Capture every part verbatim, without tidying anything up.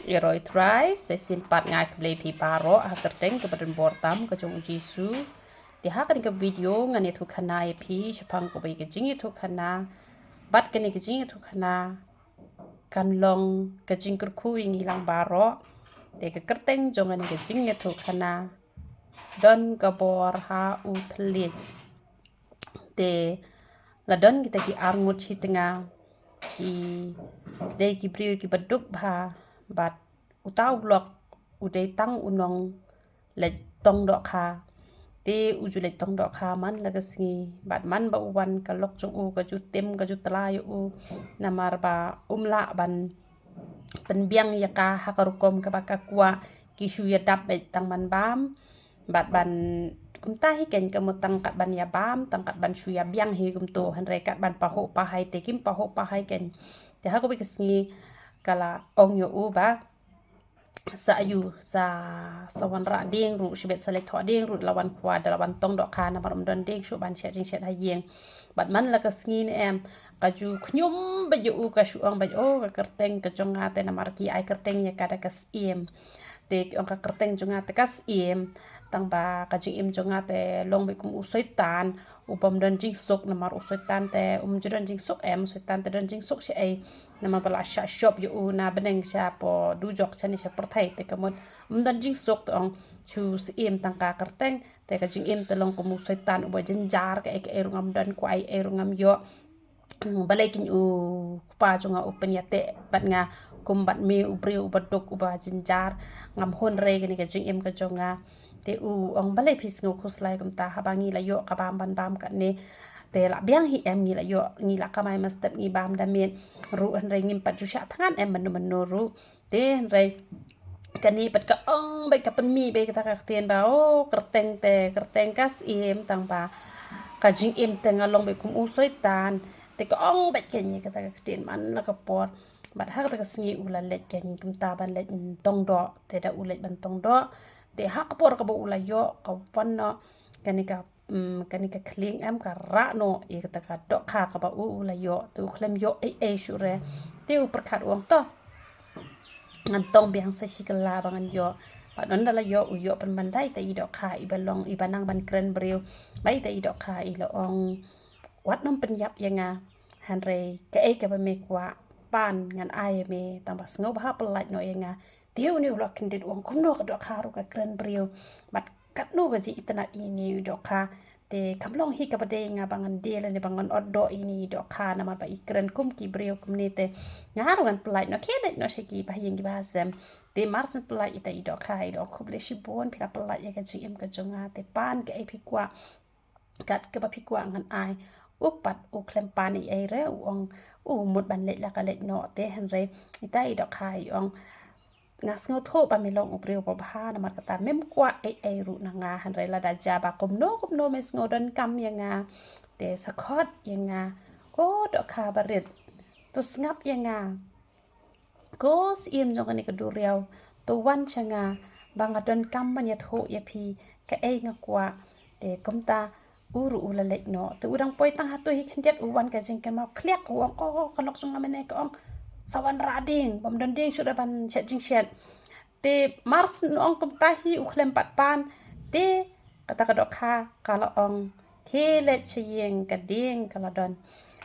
Ïaroh Trai, sa shisien pat nga ai khublei phi baroh ha ka kyrteng kaba donbor tam ka jong u Jisu. Te ha kane ka video ngan ïathuh khana ïa phi shaphang kawei ka jingïathuh khana. Bad kane ka jingïathuh khana kan long ka jingkyrkhu ïa ngi lang baroh. Te ka kyrteng jong kane ka jingïathuh khana, Don ka bor ha u thylliej. Te la don kita ki arngut shi tnga, ki dei ki briew kiba duk bha, bad uta u lok u dei tang u nongleit tong dohkha. Te u ju leit tong dohkha man la ka sngi, bad man ba u wan ka lok jong u ka ju tim ka ju tla ïa u, namar ba um lah ban pynbiang ïa ka ha ka rukom kaba ka kwah. Ki shu ïadap beit tang man bam, bad ban kumta hi keiñ, ka mut tang kat ban ïa bam, tang kat ban shu ïa biang hi kumto, hynrei kat ban pahuh pahai te kim pahuh pahai keiñ. Te ha kawei ka sngi ka la ong ïa u ba, sa aiu, sa, sa wanrah dieng ruh, shibit sa leit thoh dieng ruh, da la wan kwah, da la wan tong dohkha, namar um don dieng shuh ban shet jingshet ha ïing. Bad man la ka sngi ne em, ka ju khñium beit ïa u, ka shu ong beit, o, ka kyrteng ka jong nga te, namar ki ai kyrteng ïa ka da ka Syiem. Te ki ong ka kyrteng jong nga te ka Syiem, tang ba ka jingim jong nga te long beit kum u Soitan, u bym don jingsuk, namar u Soitan te um ju don jingsuk em, u Soitan te don jingsuk shaei. Namar ba la shah shop ïa u na bneng shapoh dujok shane sha pyrthei, te ka mut um don jingsuk, te ong shu Syiem tang ka kyrteng, te ka jingim te long kum u Soitan uba jynjar, kaei kaei ruh ngam don, kwah ei ei ruh ngam ïoh. Hmm, balei keiñ u kpa jong nga u pynïateh bad nga kum bad me u briew uba duk uba jynjar, ngam hun re kane ka jingim ka jong nga. Te u ong balei phi sngew khuslai kumta, haba ngi la ïoh ka bam ban bam katne. Te la biang hi em, ngi la ïoh, ngi la kamai mynstep ngi bam da miet ruh, hynrei ngim pat ju shah thngan em mynno mynno ruh. Te hynrei kane pat ka ong beit, ka pynmih beit kata ka ktien ba, o, kyrteng te, kyrteng ka Syiem, tang ba ka jingim te nga long beit kum u Soitan. Te ka ong beit kane kata ka ktien man la ka por. Bad ha kata ka sngi u la leit keiñ kumta ban leit tong doh, te da u leit ban tong doh, te ha ka por kaba u la ïoh ka wan noh kane ka, mm, kane ka khlieng em, ka rah noh ïa kata ka dohkha kaba u, u la ïoh, te u khlem ïoh ei ei shuh re. Te u pyrkhat u ong to, ngan tong biang sa shi kylla ba ngan ïoh. Bad ynda la ïoh, u ïoh pynban da ita i dohkha iba long, iba nang ban kren briew. Ba ita i dohkha i la ong, wat nym pynïap ïa nga, hynrei kaei kaba me kwah pan ngan ai ïa me, tang ba sngewbha pyllait noh ïa nga. Te une u la kyndit u ong kumno ka dohkha ruh ka kren briew, bad katno ka jingitynnad ïa ine i dohkha. Te kam long hi kaba dei ïa nga ba ngan die lane ba ngan ot doh ïa ine i dohkha, namar ba i kren kum ki briew kumne, te nga ruh ngan pyllait noh, khie leit noh sha ki bahaïing ki bahasem. Te mar shen pyllait ita i dohkha i la ong, khublei shibun phi la pyllait ïa ka jingim ka jong nga, te pan kaei phi kwah, kat kaba phi kwah ngan ai. U pat u khlem pan ei ei re, u ong u mut ban leit la ka leit noh. Te hynrei ita i dohkha i ong, nga sngewthuh ba me long u briew babha, namar kata mem kwah ei ei ruh na nga, hynrei lada jia ba kumno kumno me sngew donkam ïa nga, te sa khot ïa nga. Ko dohkha barit, to sngap ïa nga. Ko Syiem jong kane ka duriaw, to wan sha nga, ba nga donkam ban ïathuh ïa phi kaei nga kwah. Te kumta u ruh u la leit noh. Te u dang poi tang hato hi khyndiat, u wan ka jingkynmaw khliak, u ong, o, ka lok jong nga mynne ka ong sa wanrah dieng, bym don dieng shuh re ban shet jingshet. Te mar shen u ong kumta hi, u khlem pat pan. Te kata ka dohkha ka la ong, khie leit sha ïing, ka dieng ka la don.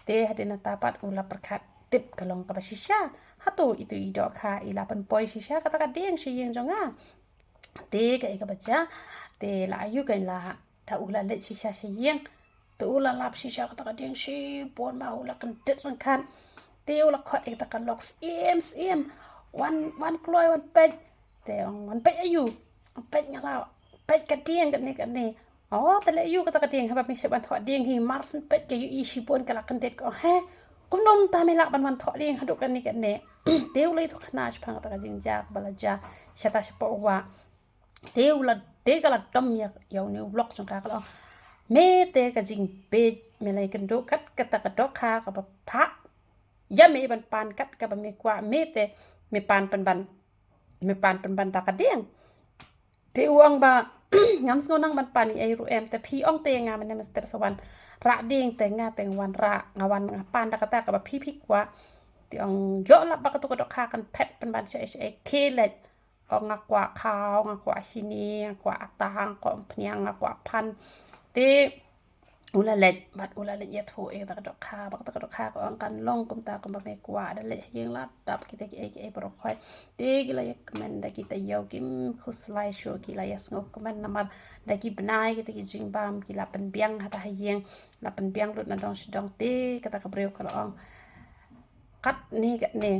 Te hadien nangta pat u la pyrkhat tip ka long kaba shisha. Hato ito i dohkha i la pynpoi shisha kata ka dieng sha ïing jong nga? Te kaei kaba jia, te la aiu keiñ, la da u la leit shisha sha ïing, te u la lap shisha kata ka dieng shibun ba u la kyndit ryngkat. Te u la khot ïa kata ka lok, Syiem, Syiem, wan, wan kloi, wan peit. Te ong, wan peit aiu? Wan peit nga la peit ka dieng kane kane. O, te leh aiu kata ka dieng, haba me shah ban thoh dieng hi, mar shen peit ka ïohi shibun ka la kyndit. Ka ong, he, kumno mynta me lah ban wan thoh dieng haduh kane kane? Te u la ïathuh khana shaphang kata ka jingjia kaba la jia shata shapoh wah. Te u la, te ka la dom ïa, ïa une u lok jong ka, ka la ong, me te ka jingbieit me la ïakynduh kat kata ka dohkha kaba phah ïa me ban pan kat kaba me kwah, me te me pan pynban, me pan pynban da ka dieng. Te u ong ba, ngam sngew nang ban pan ei ei ruh em, te phi ong te ïa nga mynne mynstep sa wanrah dieng, te nga te nga wanrah, nga wan nga pan da kata kaba phi phi kwah. Te ong ïoh lap ba katu ka dohkha kan phet pynban shaei shaei. Khie leit. Ong nga kwah khaw, nga kwah shini, nga kwah ata, nga kwah umphniang, nga kwah phan. Te u la leit, bad u la leit ïathuh ïa kata ka dohkha, ba kata ka dohkha ka ong kan long kumta kumba me kwah, da leit ha ïing la dap kita kiei kiei baroh khoit. Te ki la ïa kmen da ki taïew kim khuslai shuh, ki la ïa sngewkmen namar da ki bnai kita ki jingbam ki la pynbiang hata ha ïing, la pynbiang lut na dong sha dong. Te kata ka briew ka la ong katne katne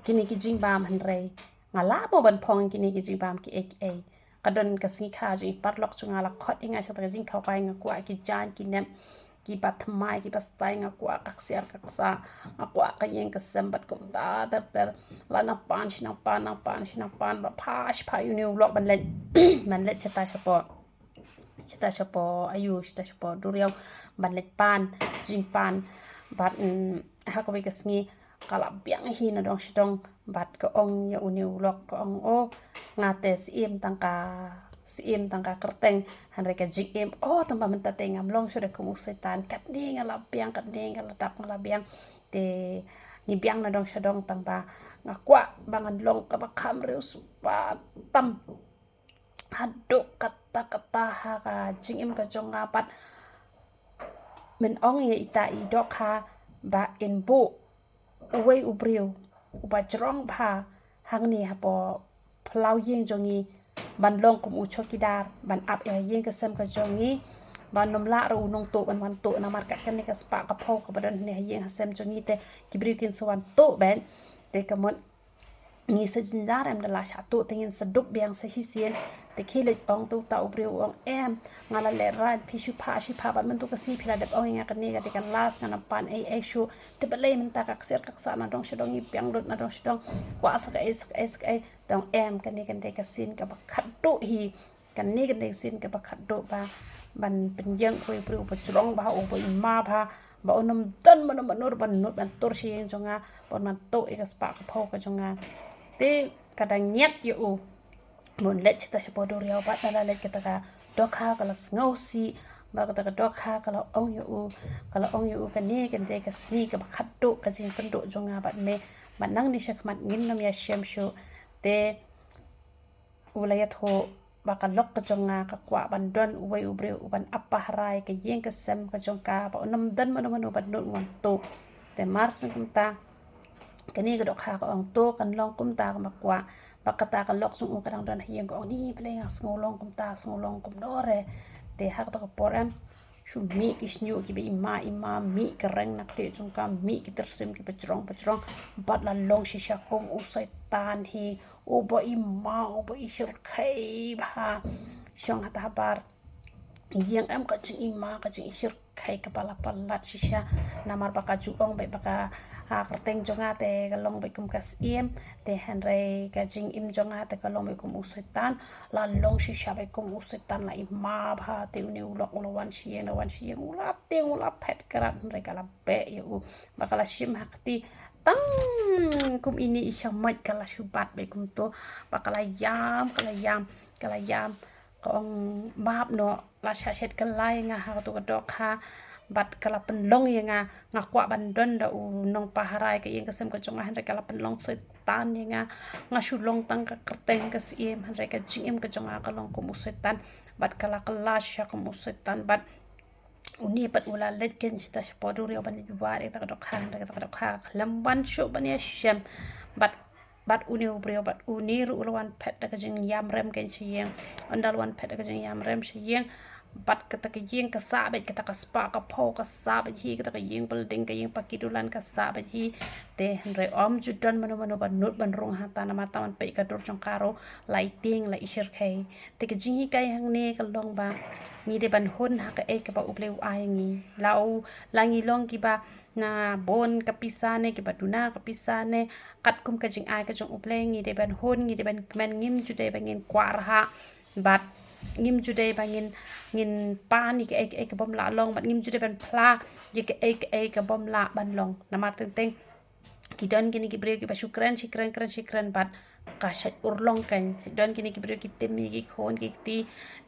kine ki jingbam hynrei nga lah mo ban phong kine ki jingbam kiei kiei. Ka don ka sngi kha jingparalok jong nga la khot ïa nga sha kata ka jingkhawai, nga kwah ki jaiñ ki nep, kiba thymmai kiba style, nga kwah ka ksiar ka ksah, nga kwah ka ïing ka sem bad kumta ter ter. La nang pan shi nang pan, nang pan shi nang pan, ba pha shi pha ïa une u lok ban leit, ban leit shata shapoh, shata shapoh aïu, shata shapoh duriaw, ban leit pan jingpan. Bad mm, ha kawei ka sngi ka la biang hi na dong sha dong, bad ka ong ïa une u lok, ka ong, o, nga te siem tang ka, siem tang ka kyrteng, hynrei ka jingim, o, tang ba mynta te ngam long shuh de kum u Soitan. Katne nga la biang, katne nga la dap, nga la biang. Te ngi biang na dong sha dong tang ba nga kwah ba ngan long kaba kham riewspah spah tam haduh katta katta ha ka jingim ka jong nga. Bad men ong ïa ita i dohkha ba in buh uwei u briew uba jrong bha hangne hapoh phyllaw ïing jong ngi, ban long kum u chowkidar, ban ap ïa ïing ka sem ka jong ngi, ban ym lah ruh u nongtuh ban wan tuh, namar ka kane ka spah ka phew kaba don hangne ha ïing ha sem jong ngi te ki briew kin sa wan tuh beit. Te ka mut ngi sa jynjar em da la shah tuh, te ngin sa duk biang sa shisien. Te khie leit, ong tu uta u briew, ong em, nga la lehrain phi shu pha shi pha, bad mynta ka sngi phi la dep ong ïa nga kane ka dei ka last, ngan ym pan ei ei shuh. Te balei mynta ka ksiar ka ksah na dong sha dong, ngi biang lut na dong sha dong, kwah sa kaei sa kaei sa kaei. Te ong em, kane kan dei ka sien kaba khatduh hi. Kane kan dei ka sien kaba khatduh ba ban pynïeng uwei u briew uba jrong bha, uba i ma bha, ba un ym don mano mano ruh ban nud ban tur sha ïing jong nga, ba un ym tuh ïa ka spah ka phew ka jong nga. Te ka dang ñiat ïa u ba un leit shata shapoh duriaw. Bad la leit, kata ka dohkha ka la sngewsih, bad kata ka dohkha ka la ong ïa u, ka la ong ïa u, kane kan dei ka sngi kaba khatduh ka jingkynduh jong nga bad me, bad nangne shakhmat ngin ym ïashem shuh. Te u la ïathuh ba ka lok ka jong nga ka kwah ban don uwei u briew uban ap pahara ïa ka ïing ka sem ka jong ka, ba un ym don mano mano ban nud wan tuh. Te mar shen kumta, kane ka dohkha ka ong to kan long kumta kumba kwah. Ba kata ka lok jong u ka dang don ha ïing, ka ong ni balei nga sngew long kumta, sngew long kumno re. Te ha kata ka por em, shu mih ki shñiuh kiba i ma i ma, mih ka reng na khlieh jong ka, mih ki tyrsim kiba jrong ba jrong. Bad la long shisha kum u Soitan hi, uba i ma, uba i shyrkhei bha. Shong hata habar ïing em, ka jing i ma, ka jing i shyrkhei kaba la palat shisha. Namar ba ka ju ong beit ba ka, ha, kyrteng jong nga te ka long beit kum ka Siem, te hynrei ka jingim jong nga te ka long beit kum u Soitan. La long shisha beit kum u Soitan, la i ma bha. Te une u lok u la wan sha ïing, la wan sha ïing, u la tieng, u la phet krat, hynrei ka la beh ïa u. Ba ka la shim ha kti, tang kum ine i shamoit ka la shu bat beit kumto. Ba ka la ïam, ka la ïam, ka la ïam. Ka ong map noh, la shah shet kylla ïa nga ha kato ka dohkha. Bad ka la pynlong ïa nga, nga kwah ban don da u nongpahara ïa ka ïing ka sem ka jong nga, hynrei ka la pynlong Soitan ïa nga. Nga shu long tang ka kyrteng ka Siem, hynrei ka jingim ka jong nga ka long kum u Soitan. Bad ka la kylla shisha kum u Soitan. Bad une pat u la leit keiñ shata shapoh duriaw ban leit wad ïa kata ka dohkha, hynrei kata ka dohkha ka khlem wan shuh ban ïashem. Bad, bad une u briew, bad une ruh u la wan phet da ka jingïam rem keiñ sha ïing. Ynda la wan phet da ka jingïam rem sha ïing, bad kata ka ïing ka sah beit, kata ka spah ka phew ka sah beit hi, kata ka ïing building, ka ïing paki dulan ka sah beit hi. Te hynrei ym ju don mano mano ban nud ban rung hangta, namar tang ban peit ka dur jong ka ruh la i tieng, la i shyrkhei. Te ka jinghikai hangne ka long ba ngi dei ban hun ha kaei kaba U Blei u ai ngi. La u, la ngi long kiba na bun ka pisa ne, kiba duna ka pisa ne, katkum ka jingai ka jong U Blei ngi dei ban hun, ngi dei ban kmen, ngim ju dei ba ngin kwah rhah. Bad ngim ju dei ba ngin, ngin pan ïa kaei kaei ka bym lah long, bad ngim ju dei ban phla ïa kaei kaei ka bym lah ban long. Namar teng teng ki don kine ki briew kiba shu kren, shi kren, kren, shi kren, bad ka shait urlong keiñ. Don kine ki briew ki tim ïa ki khun ki kti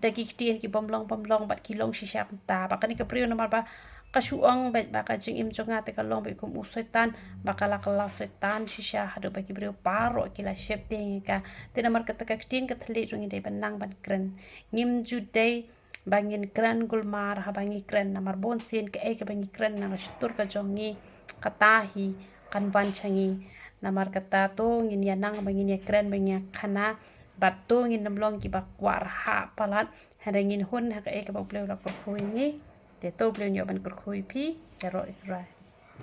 da ki ktien ki bym long bym long, bad ki long shisha kumta. Bad kane ka briew namar ba Ka shu ong bad ba ka jingim jong nga te ka long bad kum u Soitan, ba ka la kylla Soitan shisha haduh ba ki briew baroh ki la sheptieng ïa ka. Te namar kata ka ktien ka thylliej ruh ngi dei ban nang ban kren. Ngim ju dei ba ngin kren gulmar haba ngi kren, namar bun sien kaei kaba ngi kren na ka shyntur ka jong ngi, kata hi kan wan sha ngi. Namar kata to ngin ïa nang ba ngin ïa kren ba ngin ïa khana, bad to ngin nym long kiba kwah rhah palat, hynrei ngin hun ha kaei kaba U Blei u la kyrkhu ïa ngi. Te to U Blei un ïoh ban kyrkhu ïa phi, ïaroh ïa U Trai.